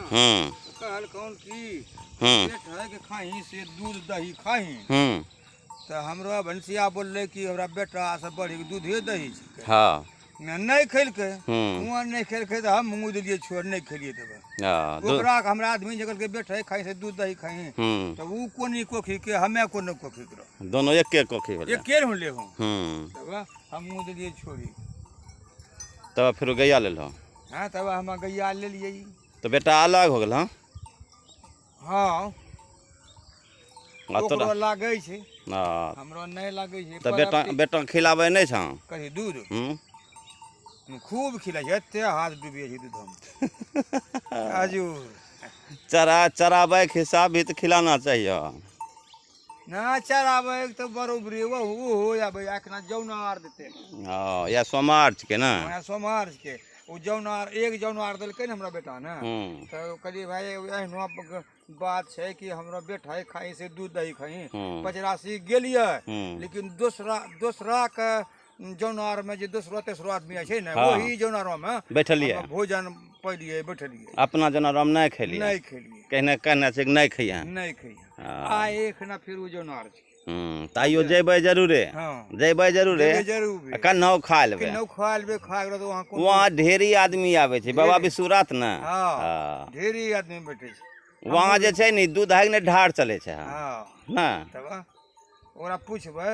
कहल कौन की पेट है के खाही से दूध दही खाही। तऽ हमरो भनसिया बोललै कि हमरा बेटा से बढ़ी दूधे दही छिकै। नहि खेलकै, हुआँ नहि खेलकै तऽ हम मुँह देलियै छोड़, नहि खेलियै तब। ओकरा हमरा आदमी जे कहलकै बेटा खाही से दूध दही खाही, तऽ उ कोनी कोखी के हमे कोनो कोखी के रहो, दोनों एके कोखी होलै, एके होलै। हम तब हम मुँह देलियै छोड़ी। तब फिर गैया लेलहो? हाँ, तब हम गैया लेलियै। तो बेटा अलग हो गेल? हाँ हाँ, ओकरो लागै छै, हमरो नहि लागै छै। तऽ बेटा बेटा खिलाबै नहि छौ? कथी दूध? खूब खिलाइ छै, एते हाथ डूबिए छै दूध हम। हजूर चराबै के हिसाब भी तऽ खिलाना चाहिए ना। चराबै तऽ बरोबरी ओहो हो जाबै। एखना जौनार देतै। हाँ, या सोमार के ना? हाँ, सोमार के ओ जौनार, एक जौनार देलकै ने हमरा बेटा ने। तऽ कहलियै भाई एहनो बात छै कि हमरा बेटा खाई से दूध दही खाई। पचरासी गेलियै, लेकिन दोसरा दोसरा के जौनार में जे दोसरो तेसरो आदमी छै ने, वही जौनारो में बैठलियै, भोजन पैलियै, बैठलियै। अपना जौनार हम नहि खेलियै? नहि खेलियै। कहने कहने छै नहि खइयै? नहि खइयै। आ एखना फिर ओ जौनार छै। तऽ आइयो जेबै जरूरे? हाँ, जेबै जरूरे। जरूर। कन्नौ खा लेबै? कन्नौ खा लेबै, खा गेल तऽ वहाँ वहाँ ढेरी आदमी आबै छै बाबा विश्वनाथ ने। हाँ, ढेरी आदमी बैठे छै वहाँ। जे छै ने दूध है ने ढार चलै छै। हाँ ना। तब ओकरा पूछबै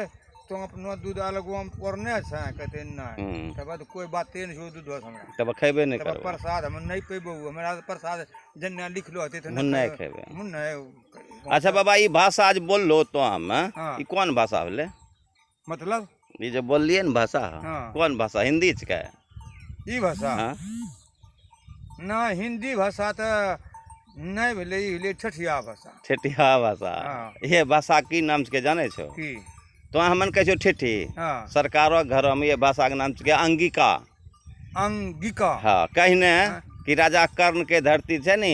तो अपनो दूध अलग पड़ने छै, कहते नहि। तब तऽ कोइ बाते नहि छै दूध हमरा। तब खेबे नहि करबै? प्रसाद हम नहि पेबौ, हमरा प्रसाद जेना लिखलो होतै तऽ नहि खेबै। नहि। अच्छा बाबा, ई भाषा जे बोललो तो हम, ई कोन भाषा भेलै? मतलब ई जे बोललियै ने भाषा, कोन भाषा? हिंदी छिकै ई भाषा? ना, हिंदी भाषा तऽ नहि भेलै, ई भेलै ठेठिया भाषा। ठेठिया भाषा। ये भाषा की नाम छिकै जानै छौ? की? तो हमन कहै छौ ठेठी। सरकारों घर में ये भाषा के नाम छिकै अंगिका। अंगिका? हाँ, कहने कि राजा कर्ण के धरती छै नी।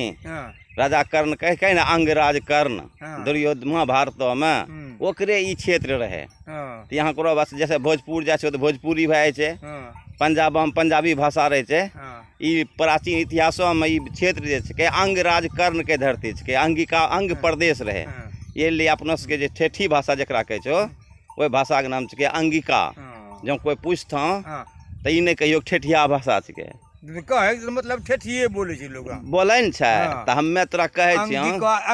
राजा कर्ण कह कह ने अंगराज कर्ण दुर्योधन महाभारत में, ओकरे ई क्षेत्र रहे। तऽ यहाँ करो बस जैसे भोजपुर जाइ छै तऽ भोजपुरी भए जाइ छै, पंजाब में पंजाबी भाषा रहै छै। ई प्राचीन इतिहासो में ई क्षेत्र जे छै अंगराज कर्ण के धरती छिकै, अंगिका अंग प्रदेश रहे। ये लिए अपना सबके जे ठेठी भाषा जकरा कहै छौ, ओहि भाषाके नाम छिकै अंगिका। जँ कोइ पूछतौ तऽ ई नहि कहियो ठेठिया भाषा छिकै। कहै मतलब ठेठिए बोलै छै लोग। बोलै ने छै। तऽ हमे तोरा कहै छियौ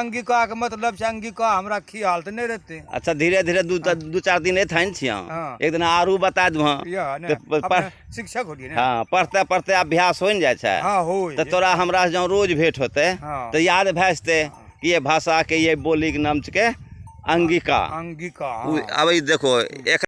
अंगिका के मतलब छै अंगिका, हमरा खियाल तऽ नहि रहतै। अच्छा, धीरे धीरे दू चार दिन एथन छियौ, एक दिन आरू बता देबह। शिक्षक होलियै। हाँ, पढ़ते पढ़ते अभ्यास हो ने जाइ छै। तऽ तोरा हमरा जँ रोज भेंट होतै तऽ याद भए जेतै कि ये भाषा के ये बोली के नाम छिकै अंगिका। अंगिका। अब ई देखो एक